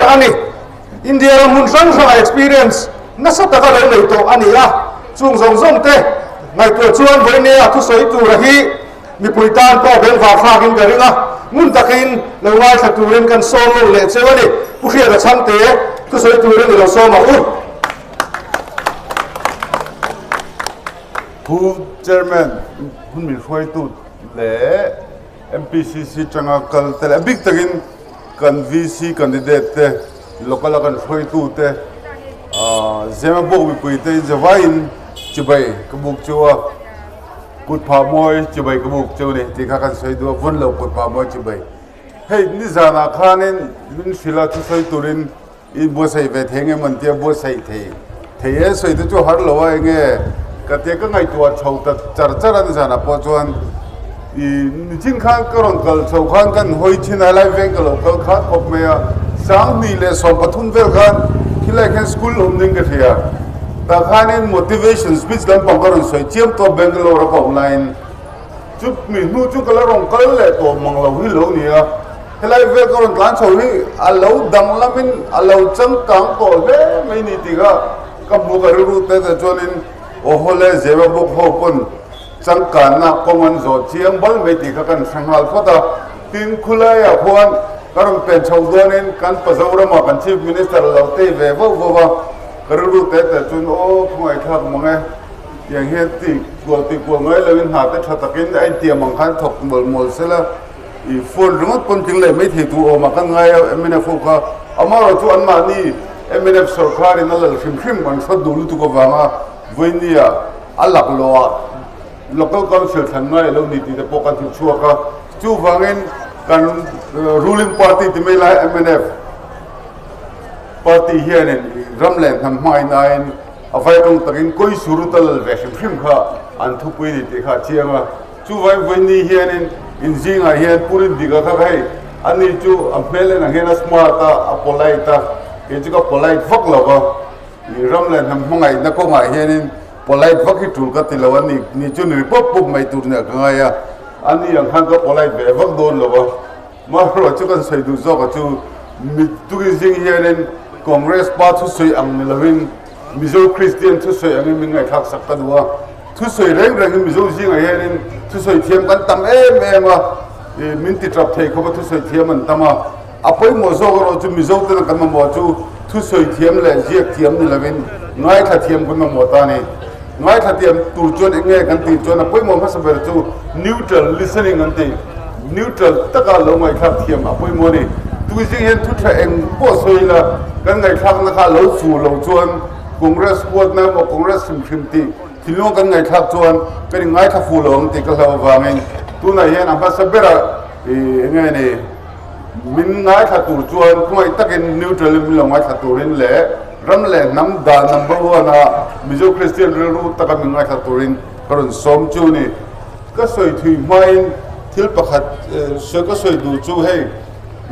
a ni. India ram hmun hrang hrangah experience nasa taka lo nei tawh a ni a, chung zawng zawng te ngaihtuah chuan vawinia thusawi tura hi mipui tan pawh bengvar thlakin ka ring a, ngun takin lo ngaithla turin kan sawm lo leh cheu a ni. Pu Hriata Chhangte, thusawi turin i lo sawm ang u. Pu Chairman, hun min hruaitu leh MPCC tanga kal te leh a bik takin kan VC candidate te, local a kan hruaitu te, Zemabawk mipui te zavaiin chibai ka buk chu a, kut phah mawi chibai ka buk chu a ni tih kha kan sawi duh a, vawn lo kut phah mawi chibai. Hei nizanah khanin min hrilh a thusawi turin I buatsaih ve thei nge man tia buatsaih thei thei e sawi te chu har lo a enge ka tia ka ngaihtuah chho ta char char a nizanah pawh chuan i nichin khan ka rawn kal chho khan kan hawi thin a helai veng ka lo kal khat khawp mai a 2013 vel khan khilai khan school awm ding ka hria tah khanin motivation speech lampang ka rawn sawi chiam tawh Bangalore a ka awm laiin Chu mi hnu chu ka la rawn kal leh tawh mang lo hi lo ni a, helai vel ka rawn tlan chho hi a lo danglamin a lo changkang tawh hle mai ni tih kha ka hmu ka rilru te te chuanin aw hawle zema bawk ho pawn changkanna kawng an zawh chiang bal mai tih kha kan hre nghal phawt a. Tin, khulaiah khuan ka rawn pen chho dawn kan Pazorama kan Chief Minister a lo tei ve vauh vauh a, ka rilru te te chuan aw khawngaihthlak mang e. Tiang hian ti kual ti kual ngai loin hna te tha takin a intiam ang khan thawk mawlh mawlh sela i phone ringawt pawn tling leh mai thei tur awmah kan ngai a mnf ho kha amaherawh chu anmahni mnf sawrkharin a lal hrim hrim an hrawt duh lutuk avanga vawinia a laklawhah local council thlan ngai alo ni tih te pawh kan hmu chhuak a chuvangin kan ruling party ti mai lai mnf party hianin ram leh hnam hmangaihnain A vai tawng takin kawi sur tal ve hrim hrim kha an thupui ni tih kha a chiang a. Chuvangin vawiini hianin in zingah hian Pu Rindika kha hei ani chu a hmel en ang hian a smart a, a polite a, kei chu ka polite vak lo va, i ram leh hnam hmangaihna kawngah hianin polite vak hi tul ka ti lo a ni, ni chu ni pawp pawp mai tur nia ka ngai a, ani ang khan ka polite ve vak dawn lo va. Maherawh chu kan sawi duh zawk a chu mi tukin zing hianin Congress pa thusawi ang ni lovin Mizo Kristian thusawi angin min ngaihthlak sak ka duh a. Thusawi reng rengin Mizo zingah hianin thusawi thiam kan tam em em a, ih min ti tap thei khawp a thusawi thiam an tam a. A pawimawh zawk erawh chu Mizo tena kan mamawh chu thusawi thiam leh ziak thiam ni lovin ngaithla thiam kan mamawh ta a ni. Ngaithla tiam tur chuan eng nge kan tih chuan a pawimawh hmasa ber chu neutral listening an ti. Neutral taka lo ngaihthlak thiam a pawimawh a ni. Tuizing hian thu tha eng pawh sawi ila kan ngaihthlakna kha lo fu lo chuan Congress huatna emaw Congress hrim hrim tih thinlunga kan ngaihthlak chuan kan inngaithla fu lo ang tih ka hlauh avangin tunah hian a hmasa berah ih eng nge ni min ngaithla tur chuan khawngaih takin neutral in min lo ngaithla turin leh ram leh hnam dan number one a Mizo Kristian rilru taka min ngaithla turin ka rawn sawm chu ni. Ka sawi thui hmain thil pakhat sawi ka sawi duh chu hei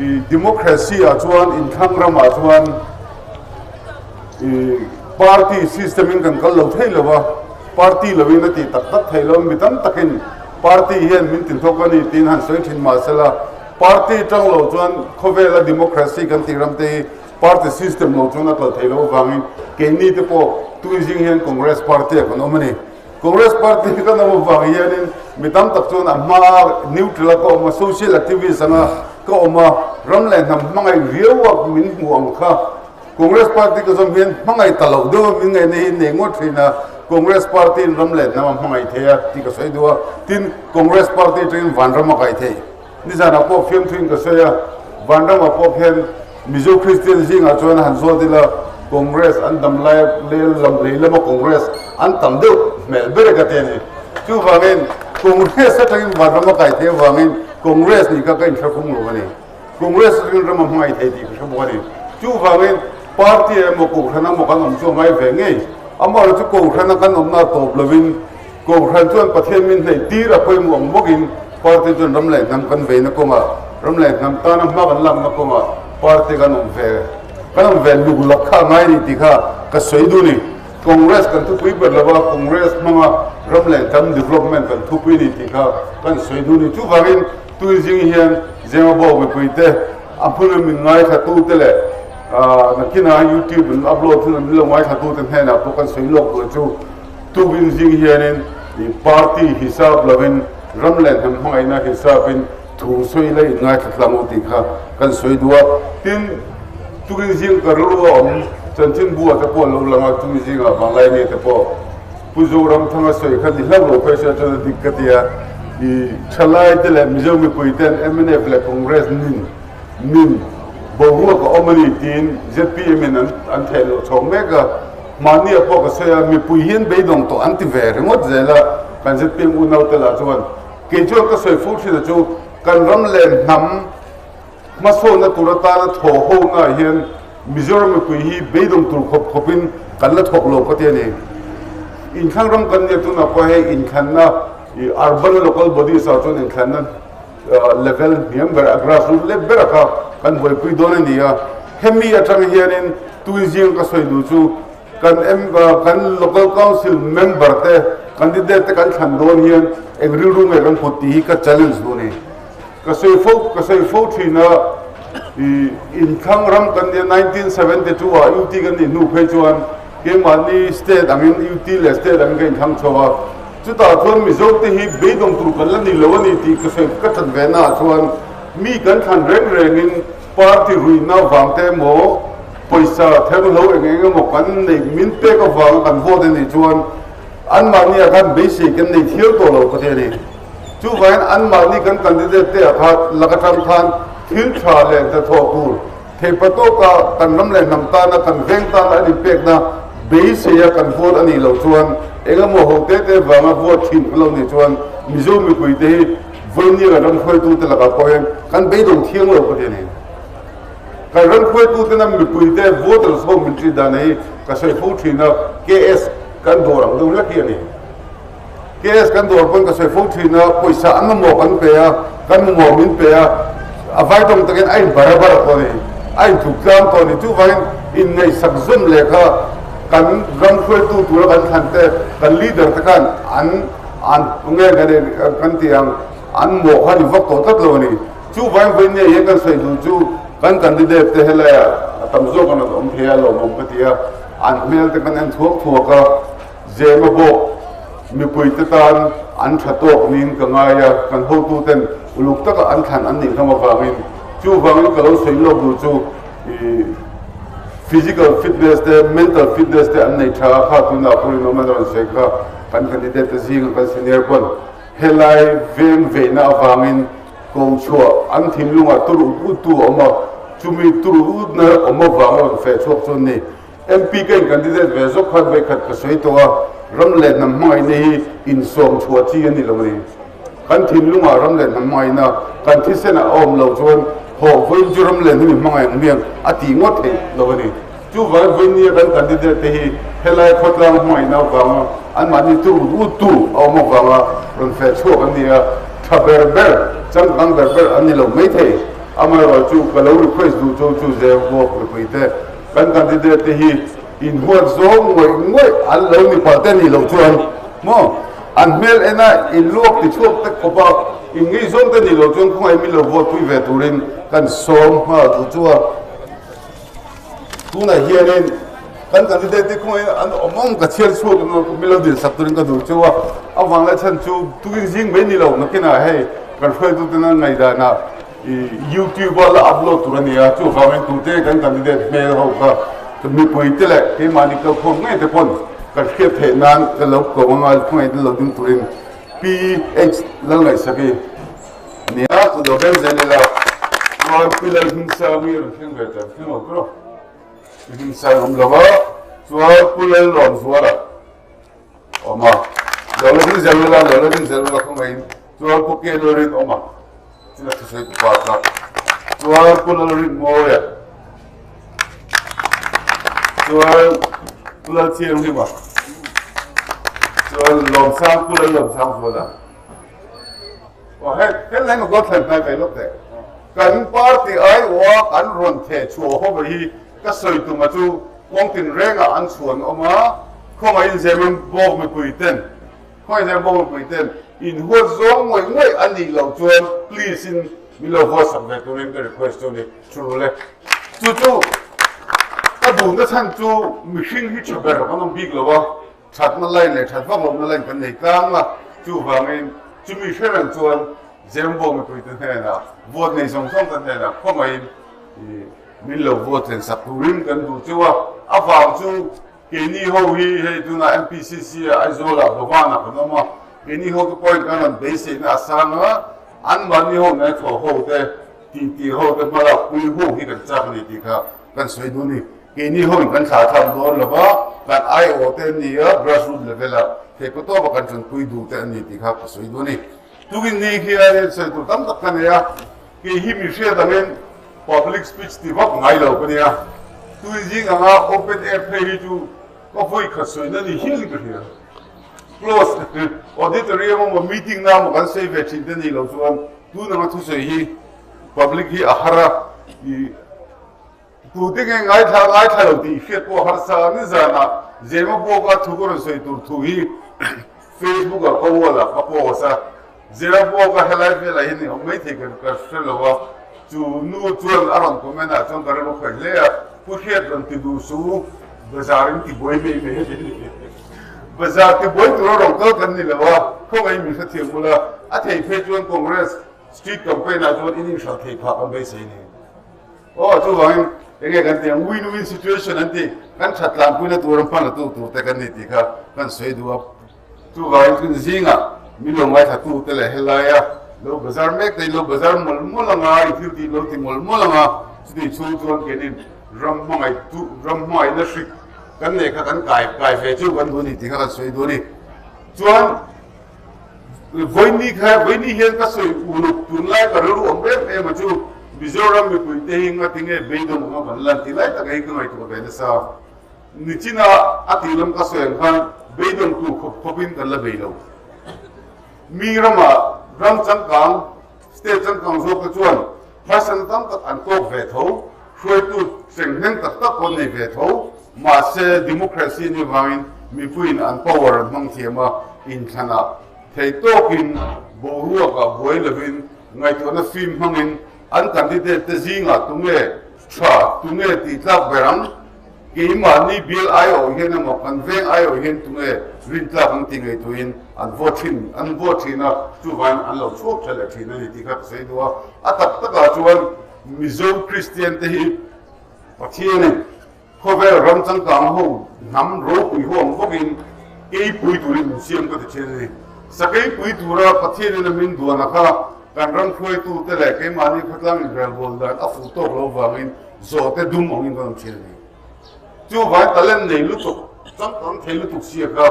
i democracy ah chuan inthlang ramah chuan i party system in kan kal lo thei lo va, party lovin a tih tak tak theih lo, mi tam takin party hian min tinthawk a ni tiin han sawi thin mahsela party tang lo chuan khawvela democracy kan tih ram te hi party system lo chuan a kal thei lo avangin keini te pawh tuizing hian Congress party ah kan awm a ni. Congress party hi kan awm avang hianin mi tam tak chuan a hma neutral a ka awm a, social activist anga ka awm a, ram leh hnam hmangaih riau a min hmuh ang kha Congress party ka zawm hian hmangaih ta loh deuh a min ngaihna hi nei ngawt thin a, Congress party in ram leh hnam a hmangaih thei a tih ka sawi duh a, tin Congress party atangin vanram a kaih theih. Nizanah pawh fiamthuin ka sawi a, vanramah pawh khian Mizo Kristian zingah chuan han zawt ila Congress an dam lai lam lei lama Congress an tam deuh hmel ber e ka ti a ni. Chuvangin Congress atangin vanram a kai thei avangin Congress nih kha ka inhre khung lo a ni. Congress atangin ram a hmangaih thei tih ka hre bawk a ni. Chuvangin party emaw kohhran emaw kan awm chu a ngai ve ngei. Amaherawhchu kohhrana kan awmna tawp lovin Kohhran chuan Pathian min hnaih tir a pawimawh ang bawkin party chuan ram leh hnam kan veina kawngah, ram leh hnam tana hma kan lakna kawngah party kan awm ve kan awm ve luk lak kha a ngai a ni tih kha ka sawi duh a ni. Congress kan thupui ber lo a, Congress hmanga ram leh hnam development kan thupui a ni tih kha kan sawi duh a ni. Chuvangin tui zing hian Zemabawk mipuite a hmuna min ngaithlatute leh. Nakinah YouTube in upload hun an lo ngaithlatute hnenah pawh kan sawi lawk duh chu tukin zing hianin party hisap lovin ram leh hnam hmangaihna hisapin thu sawi la in ngaithla tlang u tih kha kan sawi duh a. Tin, tukin zing ka rilru a awm chanchinbu ah te pawh lo lang a, chumi zingah Vanglai te pawh Pu Zoramthanga sawi kha ni hlauh lo phei se chuan a dik ka ti a, i thalai te leh Mizo mipui ten mnf leh Congress nin min boruak a awm a ni tiin zpm in an theh loh chho mek a, mahni ah pawh ka sawi a, mipui hian beidawng tawh an ti ve ringawt zel a, kan zpm unau te lah chuan kei chuan ka sawi fur thin a chu kan ram leh hnam Hmasawnna tur atana thaw honaah hian Mizoram mipui hi beidawng tur khawp khawpin kan la thawk lo ka ti a ni. Inthlan ram kan nia tunah pawh hei inthlanna urban local bodies ah chuan inthlanna level hniam ber a grassroot lep ber a kha kan buaipui dawn a ni a. Hemi atang hianin tui zing ka sawi duh chu kan kan local council member te candidate te kan thlan dawn hian eng rilru nge kan put tih hi ka challenge duh a ni. Ka sawi fo ka sawi fo thin a, i inthlang ram kan nia 1972 ah UT kan nih hnu phei chuan keimahni state angin UT leh state angin ka inthlang chho a, chutah chuan Mizo te hi beidawng tur kan la ni lo a ni tih ka sawi ka that ve naah chuan mi kan thlan reng rengin party ruihna vang te emaw pawisa therhlo eng eng emaw kan neih min pek avanga kan vote a nih chuan anmahni ah khan beisei kan nei thial tawh lo ka ti a ni. Chuvangin anmahni kan candidate te ah kha lak atang khan thil tha leh hnathawh tur theihpa tawka kan ram leh hnam tana kan veng tana an inpekna beiseia kan vote a nih loh chuan engemaw ho te te vanga vote thin kan lo nih chuan Mizo mipui te hi vawinia kan ram hruaitute lakah pawh hian kan beidawng thiang lo ka ti a ni. Kan ram hruaitute na mipui te voters ho min ṭih dan hi ka sawi fo thin a, KS kan dawr ang deuh hlek hi a ni. KS kan dawr pawn ka sawi fo thin a, pawisa an mamawh kan pe a, kan mamawh min pe a, a vai tawng takin a in barabar tawh a ni, a in tluk tlang tawh a ni. Chuvangin inneihsak zawm leh kha kan ram hruaitu tura kan thlan te, kan leader te khan an an nge kan kan tih ang an mawh kha a ni vak tawh tlat lo a ni. Chuvangin vawiin hian kan sawi duh chu kan candidate te helaiah a tam zawk an rawn awm thei a, lawmawm ka ti a, an hmel te kan en thuak thuak a. Zema bawk mipuite tan an tha tawk niin ka ngai a, kan hotuten uluk taka an thlan an nih hlawm avangin. Chuvangin ka lo sawi lawk duh chu i physical fitness te, mental fitness te an nei tha a, kha tunah pawhin awm an rawn sawi kha kan candidate te zinga kan senior pawn helai veng veihna avangin ko chhuah an thinlungah tur ut ut tu a awm a, chumi tur ut utna awm avanga rawn feh chhuak chu an ni. MP ka in candidate ve zawk khan vawikhat ka sawi tawh a, ram leh hnam hmangaihna hi insawm chhuah chi a ni lo a ni. Kan thinlungah ram leh hnam hmangaihna kan thisen ah a awm loh chuan hawh vawiin chu ram leh hnam i hmangaih ang miang a tih ngawt theih lo a ni. Chuvangin vawinia kan candidate te hi helai khawtlang hmangaihna avanga anmahni tur ut ut tu a awm avanga rawn feh chhuak an ni a, tha ber ber, changkang ber ber an ni lo maithei. Amaherawhchu ka lo request duh chu chu zel bawk mipuite. Kan candidate te hi inhuat zawng ngawih ngawih an lo ni palh te nih loh chuan maw an hmel en a in luak ti chhuak te khawp a in ngei zawng te nih loh chuan khawngaih min lo vote pui ve turin kan sawm nghal duh chu a. Tunah hianin kan candidate te khawngaih an awm awm ka chhiar chhuak min lo dil sak turin ka duh chu a. A vang leh chhan chu tukin zing mai ni lo nakinah hei kan hruaituten an ngaihdanah YouTube a la upload tur a ni a, chuvangin tute kan candidate hmel ho kha mipui te leh keimahni kalkhawm ngei te pawn kan hriat theih nan ka lo ko anga khawngaih te lo ding turin PH Lalngaihsaki a ni a, chu lo beng zel ila chuan Pi Lalhmingsangi a rawn thleng ve ta thleng lo tawh Pi Hmingsangi a awm lo a, chuan Pu Lallawmzuala awm a, lo la ding zel ila lo la ding zel ila khawngaihin chuan Pu Kelawrin awm a. China thusawi tu pa kha chuan Pu Lalrinmawia chuan Pu Lalthianghlim-a chuan Lawmsang Pu Lallawmsang Zuala aw hei hel hleng ka thlen hnai ve lawk teh kan party aiawha kan rawn theh chhuah ho hi ka sawi tuma chu kawng tinrengah an chhuan awm a khawngaihin Zeman bawk mipui ten Khawi zel bawk mipui ten in huat zawng ngawih ngawih a nih loh chuan please in min lo huat sak ve turin ka request chu ni True le. Chu chu. duhna chhan chu mihring hi tha ber kan awm bik lo a, thatna line leh that vak lohna line kan nei tlang a, chuvangin chumi hre reng chuan Zembo mipuite hnenah vote nei zawng zawng te hnenah khawngaihin min lo vote thlen sak turin kan duh cheu a, a vang chu keini ho hi hei tunah MPCC ah Aizawl ah Bhavan ah kan awm a, keini ho te pawhin kan rawn beiseihna a sang a, anmahni ho nen thawh ho te Tih tih ho te hmalak pui ho hi kan chak a ni tih kha kan sawi duh a ni. Keini ho in kan thlah thlak dawn lo va, kan aiawh te an ni a, grass root level ah theih paw tawp a kan tanpui duh te an ni tih kha ka sawi duh a ni. Tukin ni hian sawi tur tam tak ka nei a, kei hi mi hriat angin public speech ti vak ngai lo ka nia. Tui zing anga open air phei hi chu ka vawi khat sawina ni hial in ka hria. Close auditorium emaw meeting na emaw kan sawi ve thin te nih loh chuan tun anga thusawi hi public hi a har a, ih tute nge ngaithla ngaithla lo tih hriat pawh a harsa a, nizanah Zema Buaka thu ka rawn sawi tur thu hi Facebook ah ka wall ah ka post a, Zema Buaka helai velah hian i awm maithei ka ka hre lo a, chu nu chuan a rawn comment ah chuan ka rilru khawih hle a, Pu Hriat rawn ti duh suh, bazar in ti buai mai mai a ni. Bazar ti buai tura rawn kal kan ni lo a, khawngaih min hrethiam bula a thei phei chuan Congress street campaign ah chuan in inhralh thei phah kan beisei ni. Aw chuvangin enge kan tih ang win-win situation an ti, kan that tlanpuina tura hman a tu tur te kan ni tih kha kan sawi duh a. Chuvangin tun zingah min lo ngaithla tu te leh helaia lo bazar mek te in lo bazar mawlh mawlh anga, i thil tih lo ti mawlh mawlh anga, chutih chhung chuan keinin ram hmangaih tu ram hmangaihna hrik kan neih kha kan kai kai ve chu kan duh a ni tih kha kan sawi duh a ni. Chuan vawiini kha vawiini hian ka sawi uluk tunlai ka rilru awm em em a chu Mizoram mipui te hi ngatinge beidawng anga kan lan tih lai taka hi ka ngaihtuah ve nasa. Nichina a tih lam ka sawi ang khan beidawng tur khawp khawpin kan la bei lo. Mi ramah ram changkang, state changkang zawk te chuan harsatna tam tak an tawk ve tho, hruaitu hrenghneng tak tak pawh an nei ve tho. Mahse, democracy ni vangin mipuiin an power an hmang thiam a, inthlanah thei tawkin boruakah buai lovin ngaihtuahna fim hmangin an candidate te zingah tunge tha, tunge tih tlak ber ang? Keimahni bial aiawh hian emaw kan veng aiawh hian tunge rintlak an ti ngaihtuahin an vote thin, an vote thin a, chuvangin an lo chhuak tha leh thin a ni tih kha ka sawi duh a. A tak takah chuan Mizo Kristian te hi Pathianin khawvel ram changkang ho hnam ropui ho ang bawkin keipui turin min siam ka ti thin a ni. Sakeipui tura Pathianin a min duana kha kan ram hruaitute leh keimahni khawtlang inrelbawl dan a fuh tawk lo vangin Zawhte dum angin kan awm thin a ni. Chuvang talent nei lutuk, changkang thei lutuk sia kha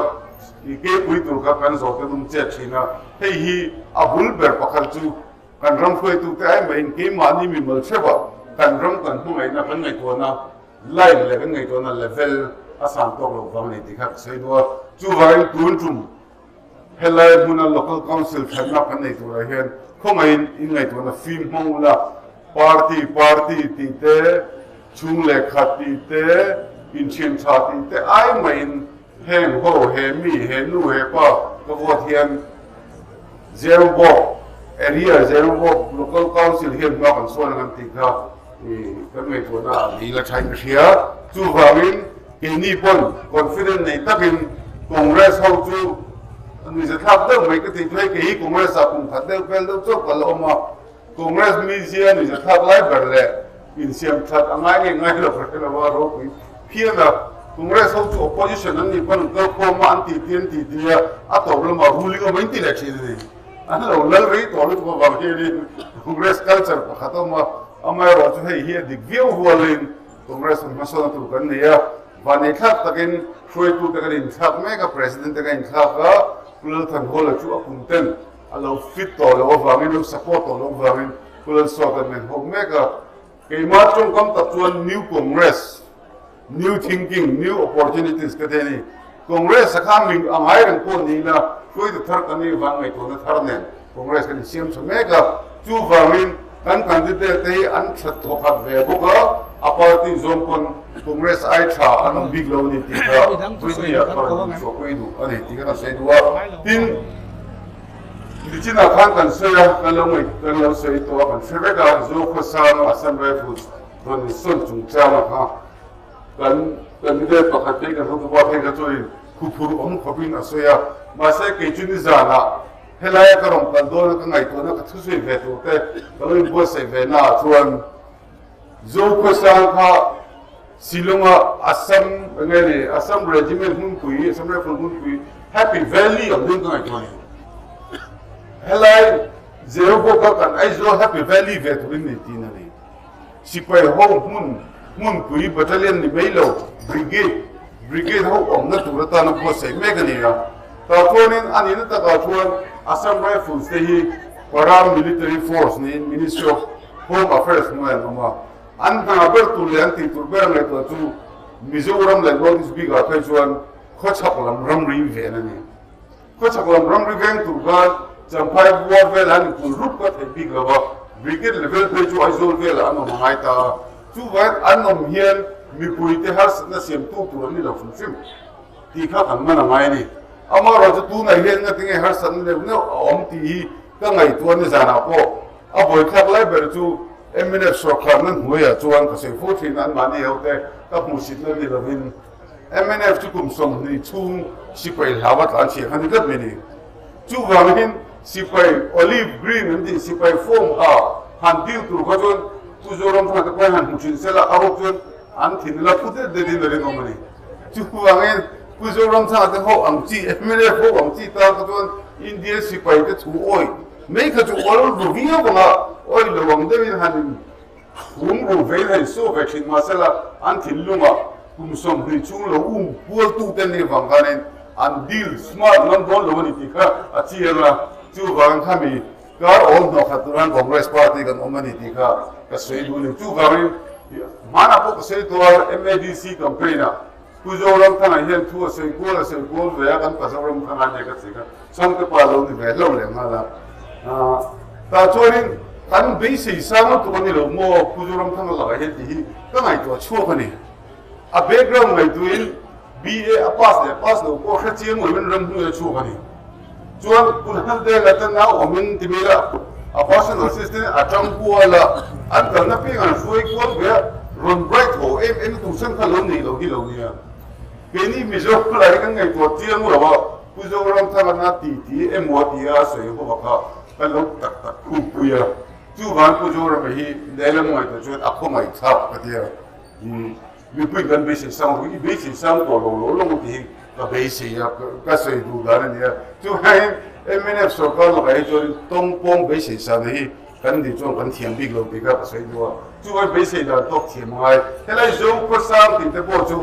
i keipui tur kha kan zawhte dum chet thin a. Hei hi a bul ber pakhat chu kan ram hruaitute ai mahin keimahni mimal theuhah kan ram kan hmangaihna kan ngaihtuahna line leh kan ngaihtuahna level a sang tawk loh vang a ni tih kha ka sawi duh a. Chuvangin tun tum Helai hmuna Local Council thlenna kan nei turah hian khawngaihin inngaihtuahna fim hmang ula, party party tih te, chhung leh khat tih te, inthian tha tih te ai maiin heng ho, he mi, he nu, he pa ka vote hian Zerubawk area, Zerubawk Local Council hian hma kan sawn ang an tih kha kan ngaihtuahna ah ni la thain ka hria. Chuvangin Keini pawn confident nei takin Congress ho chu nuihza thlak deuh mai ka tih chu hei kei hi Congress ah kum khat deuh vel deuh chauh ka la awm a, Congress mizia nuihza thlak lai ber leh insiam that a ngai nge ngai lo ka hre lo a, ropui phian a, Congress ho chu opposition an nih pawn an kal khawm a, an tih tih an tih tih a, a tawp lamah ruling awm in ti leh thin a ni. An lo lal rei tawh lutuk avang hianin Congress culture pakhat a awm a, amaherawhchu hei hi a dik viau hualin Congress an hmasawn tur kan nei a, vanei thlak takin hruaitute kan inthlak mek a, President te kan inthlak a, Pu Lalthanhawla chu a kum ten a lo fit tawh loh avangin, lo support tawh loh avangin Pu Lalsawta nen hawk mek a. Keimah tawngkam tak chuan New Congress, New Thinking, New Opportunities ka ti a ni. Congress a kha ming a ngai reng pawh ni ila hruaitu thar kan nih vang ngaihtuahna thar nen Congress kan insiam tha mek a, chuvangin kan candidate te hi an tha thawkhat ve bawk a, a party zawng pawn Congress ai tha an awm bik lo a ni tih kha Britney-ah kha rawn inchhuahpui duh a ni tih kha kan sawi duh a. Tin, nichinah khan kan sawi a, kan lo ngaih kan lo sawi tawh a, kan hre vek a, Zokhawsang Assam Rifles rawn insawn chungchanga kha. Kan candidate pakhat phei kan hotupa phei kha chuanin huphurh awm khawpin a sawi a, mahse kei chu nizanah helaia ka rawn kal dawn a ka ngaihtuahna ka thusawi ve tur te ka lo inbuatsaih ve naah chuan Zokhawsang kha Shillong-a Assam eng nge ni Assam Regiment hmunpui Assam Rifle hmunpui Happy Valley ang ding ka ngaihtuah a ni. Helai Zero kha kan Aizawl Happy Valley ve turin ni tiin a ni. Sipai ho hmun hmunpui battalion ni mai lo brigade brigade ho awmna tur atana buatsaih mek a ni a. Tah chuanin a nihna takah chuan Assam Rifles te hi para military force niin Ministry of Home Affairs hnuaiah an awm a. An hna ber tur leh an tih tur ber ngaihtuah chu Mizoram leh North East bikah phei chuan khawchhak lam ramri ven a ni. Khawchhak lam ramri veng tur khan Champhai Buar velah an inkulh rup ka theih bik lo a, Brigade level phei chu Aizawl velah an awm a ngai ta a, chuvangin an awm hian mipuite harsatna siamtu tur an ni lo hrim hrim tih kha kan man a ngai a ni. Amaherawhchu tunah hian ngatinge harsatna neuh neuh a awm tih hi ka ngaihtuah nizanah pawh a buaithlak lai ber chu mnf sawrkharna hnuaiah chuan ka sawi fo thin a, anmahni hote ka hmuhsitna ni lovin Mnf chu kum 20 chhung sipai hlau a tlan chhiah kha ni tlat mai ni. Chuvangin sipai olive green an tih sipai form ha han dil tur kha chuan Pu Zoramthanga te pawhin han hmu thin sela a rawk chuan an thin la phu det det in a rinawm a ni. Chuvangin Pu Zoramthanga te ho ang chi mnf ho ang chi tan kha chuan Indian sipai te thu awi mai kha chu awl ru viau anga awi lo ang deuhin han in Hum ru vein a insuak ve thin mahsela an thinlungah kum 20 chhung lo um kualtute nih avang khanin an deal smart ngam dawn lo a ni tih kha a chiang a, chuvangin khami kar awl hnawh khat turan Congress party kan awm a ni tih kha ka sawi duh a ni. Chuvangin hmanah pawh ka sawi tawh a, MADC campaign-ah Pu Zoramthanga hian thu a sawi kual a sawi kual ve a, kan pa Zoramthanga nia ka sawi kha Chhangte pa lo ni ve hlauh leh nghal a. Tah chuanin kan beisei sang lutuk a ni lo maw Pu Zoramthanga lakah hian tih hi ka ngaihtuah chhuak a ni. A background ngaihtuahin BA a pass leh pass lo pawh hre chiang loin ramhnuai a chhuak a ni. Chuan Pu Laldenga te nau awmin ti mai la, a personal assistant a tang kual a, an kalna piang an hruai kual ve a, rawn bright haw em em tur chhan kha lo nei lo hi lo nia. Keini Mizo lai hi kan ngaihtuah chiang lo a, Pu Zoramthanga na ti ti emaw a ti a, a sawi ho kha ka lo tak tak khupui a. Chuvang Pu Zorama hi lehlam ngaihtuah chuan a khawngaihthlak ka ti a. Mipui kan beisei sang ru, i beisei sang tawh lo lo lo tih hi ka beisei a, ka sawi duh dan a ni a. Chuvangin mnf sorkar lakah hi chuanin tawngpawng beisei sahna hi kan nih chuan kan thiam bik lo tih kha ka sawi duh a. Chuvangin beisei dan tawk thiam a ngai. Helai Zo khawsang tih te pawh chu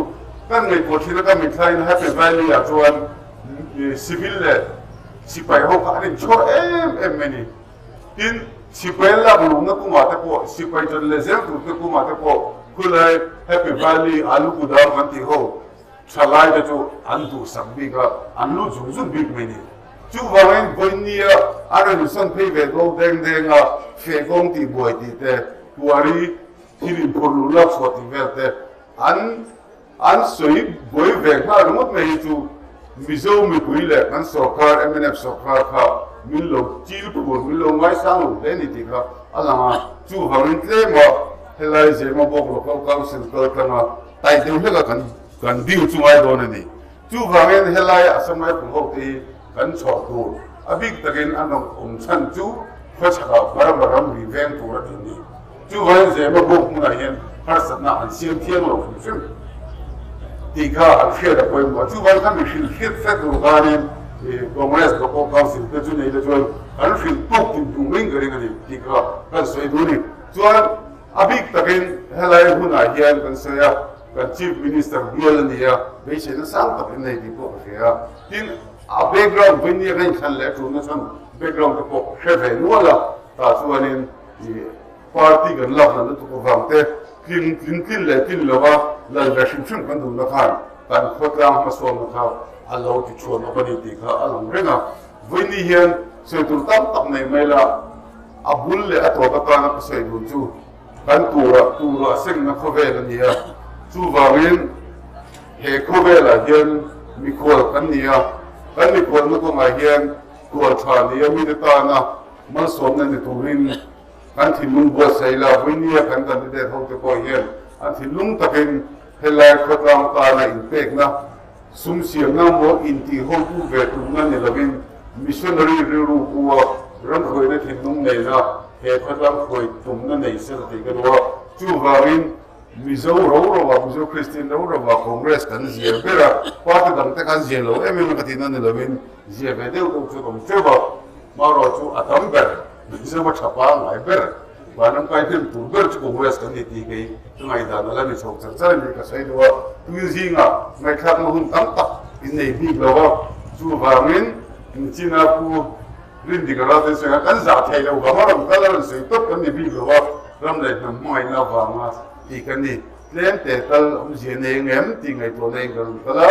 kan ngaihtuah thin a, ka mithlaiin Happy Valley ah chuan civil leh sipai ho kha an inchhawr em em mai a ni. Tin, sipai lak luhna kungah te pawh, sipai ṭan leh zel turte kungah te pawh khulai Happy Valley alu kudam kan tih ho ṭhalai te chu an duhsak bik a, an lut zung zung bik mai ni. Chuvangin vawinia an rawn insawn phei ve ko deng deng a, feh kawng tih buai tih te, kuari thil inphur luh lak chhuah tih vel te an An sawi buai ve nghal ringawt mai hi chu Mizo mipui leh kan sawrkar mnf sawrkar kha min lo chil phur, min lo ngaisang lo hle ni tih kha a lang a. Chuvangin tlema helai Zemabawk Local Council kal tlanga taih deuh hleka kan kan deal chu ngai dawn a ni. Chuvangin helai Assam Rifle ho te hi kan chhuah tur a bik takin an rawn awm chhan chu khawchhakah Burma ramri veng tur a tih ni. Chuvangin Zemabawk hmunah hian harsatna an siam thiang lo hrim hrim tih kha an hriat a pawimawh a. Chuvangin kha mi hrilh hriat fek tur khanin Congress Local Council te chu nei te chuan an hrilh tuk tih duh mai ka ring a ni tih kha kan sawi duh a ni. Chuan a bik takin helai hunah hian kan sawi a, kan Chief Minister bial a ni a, beiseina sang tak in nei tih pawh ka hria a. Tin, a background vawinia ka inthlan leh a tulna chhan background te pawh hre ve nual a, tah chuanin I party kan lak hlan lutuk avang te tling tling tlin leh tlin lova lal ve hrim hrim kan duhna khan kan khawtlang hmasawnna kha a lo ti chhuan awk a ni tih kha a lang reng a. Vawiini hian sawi tur tam tak nei mai la, a bul leh a tawp atana ka sawi duh chu kan tura tura sengna khawvel a ni a, chuvangin he khawvelah hian mikhual kan ni a, kan mikhualna kawngah hian khual tha ni a mite tana Malsawmna ni turin kan thinlung buatsaih la, Vawinia kan candidate hote pawh hian an thinlung takin Helai khawtlang tana inpekna, sum siamna maw intihhotu ve tumna ni lovin missionary rilru pu a ram hruaina thinlung nena he khawtlang hruai tumna nei sela tih ka duh a. Chuvangin Mizo ro ro ah, Mizo Kristian ro ro ah Congress kan zia ber a, party dang te khan zia lo em em a ka tihna ni lovin zia ve deuh deuh chu an awm teuh a, marawh chu a tam ber Mizo a tha pangngai ber. Vanram kai hnem tur ber chu Congress kan ni tih kei ka ngaihdan a la ni chho char char a ni ka sawi duh a, tui zingah ngaihthlakna hun tam tak in nei bik lo a, chuvangin China pu Rindika Ralten sawi kha kan zah theih loh vanga rawn kal a rawn sawi tawp kan ni bik lo a, ram leh hnam hmangaihna avanga tih kan ni. Tlem te tal awmzia nei ang em tih ngaihtuahna in ka rawn kal a,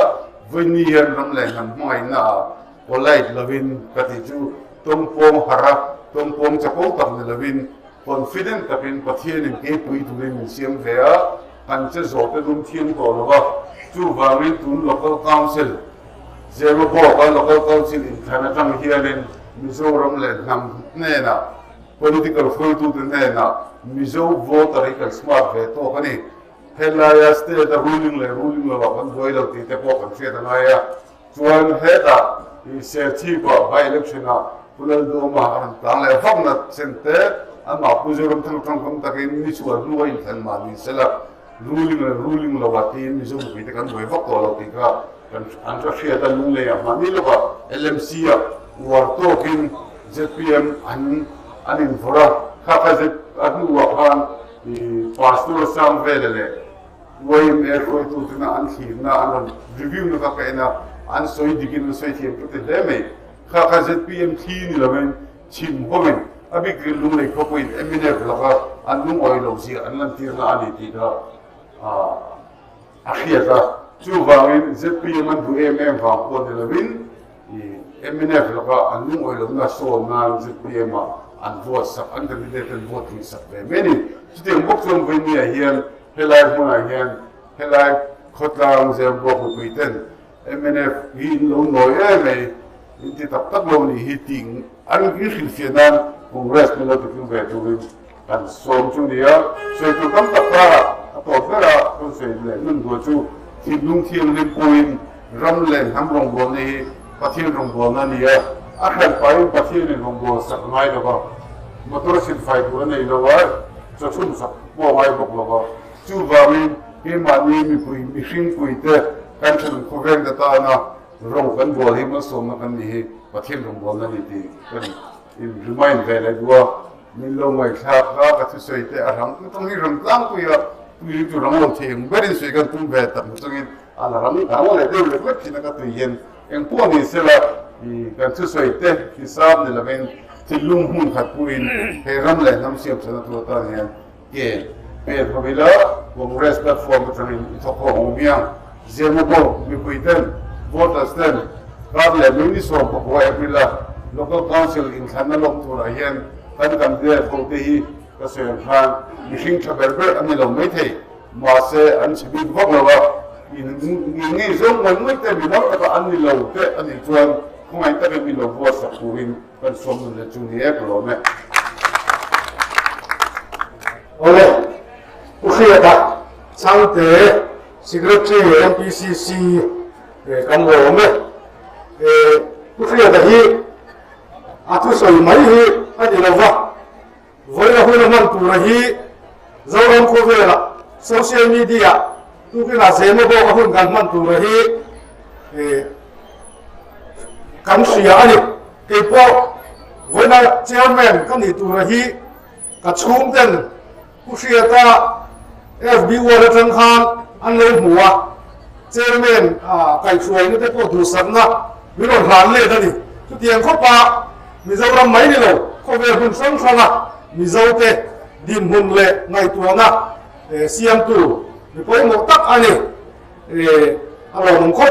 vawiini hian ram leh hnam hmangaihna ah polite lovin ka tih chu tawngpawng harh a, tawngpawng chapo tak ni lovin confident takin Pathianin keipui turin min siam ve a, kan che zawh te dum thiam tawh lo va, chuvangin tun Local Council, Zemabawk-a Local Council inthlan atang hianin Mizoram leh hnam hnenah, political hruaitute hnenah Mizo voter hi kan smart ve tawk a ni. Helaia state-a ruling leh ruling lovah kan buai lo tih te pawh kan hriat a ngai a. Chuan hetah i Serchhip-ah by election-ah Pu Lalduhawma a rawn tlang leh vak na chen te, amah Pu Zoramthang tangkam takin ni chhuah hnu a inthlan mah ni sela, ruling leh ruling lo ah tiin Mizo mipui te kan buai vak tawh lo tih kha kan an hre hriat a, Lunglei ah mahni lawkah LMC ah uar tawkin zpm an an invawrh a, kha kha Z a hnuah khan i Pastor Sangvela leh YMA hruaitutena an thlirna an rawn review na kha ka en a, an sawi dikin an sawi thiam ka ti hle mai. Kha kha zpm thli ni lovin chhim hawmin a bik rin lunglei khawpuiin mnf laka an lungawi lo zia an lantirna a ni tih kha a hriat a. Chuvangin zpm an duh em em vang pawh ni lovin mnf laka an lungawi lohna sawn nan zpm ah an vote sak, an candidate an vote tling sak ve mai a ni. Chutiang bawk chuan vawinia hian Helai hmunah hian helai khawtlang Zembuak mipui ten mnf hi in lo nawi em mai, in ti tak tak lo nih hi tih an inhrilhfiah nan Congress min lo titlung ve turin kan sawm chu nia. Sawi tur tam tak karah a tawp ber a kan sawi leh nun duah chu thinlung thianghlim puiin ram leh hnam rawngbawlna hi Pathian rawngbawlna a ni a, a hran pahin Pathianin rawngbâwl sak ngai lo va, motor silfai tur a nei lo a, chawchhun sak pawh a ngai bawk lo va. Chuvangin keimahni mipui mihringpuite kan thenawm khawveng te tana rawng kan bawl hi malsawmna kan nih hi Pathian rawngbawlna a ni tih kan in remind ve leh duh a. Min lo ngaihthlak a, ka thusawi te a rang tang hi rang tlangpui a, tui chu rang lo thei ang berin sawi kan tum ve tak chungin a la rang rang leh deuh lek lek thin a ka tui hian eng pawh ni sela i kan thusawi te hisap ni lovin thinlung hmun khat puiin hei ram leh hnam siam chhana tur atan hian ke pen ho ila Congress platform atangin i thawk ho ang miang Zemabawk mipui ten voters ten kar leh mai ni 19 April a Local Council inthlanna lawk turah hian kan candidate ho te hi ka sawi ang khan mihring tha ber ber a ni lo maithei mahse an chhe bik vak lo a, in ngei zawng ngawih ngawih te mi lam takah an ni lo te a nih chuan khawngaih takin mi lo buatsak turin kan sawm nun leh chu ni e ka lawm e. Awle, Pu Hriata Chhangte, Secretary MPCC kan lawm e. Pu Hriata hi a thusawi mai hi a ni lova, Vawiina hun a hman tura hi Zoram khawvela social media tukinah Zemabawk a hun kan hman tura hi kan hria a ni. Keipawh vawiina chairman ka nih tura hi ka chhungten Pu Hriata FB wall atang khan an lo hmu a, chairman kaihhruaina te pawh duhsakna min rawn hlan let a ni. Chutiang khawpa Mizoram mai ni lo, khawvel hmun hrang hranga Mizote dinhmun leh ngaihtuahna siamtu mi pawimawh tak a ni. A lawmawm khawp.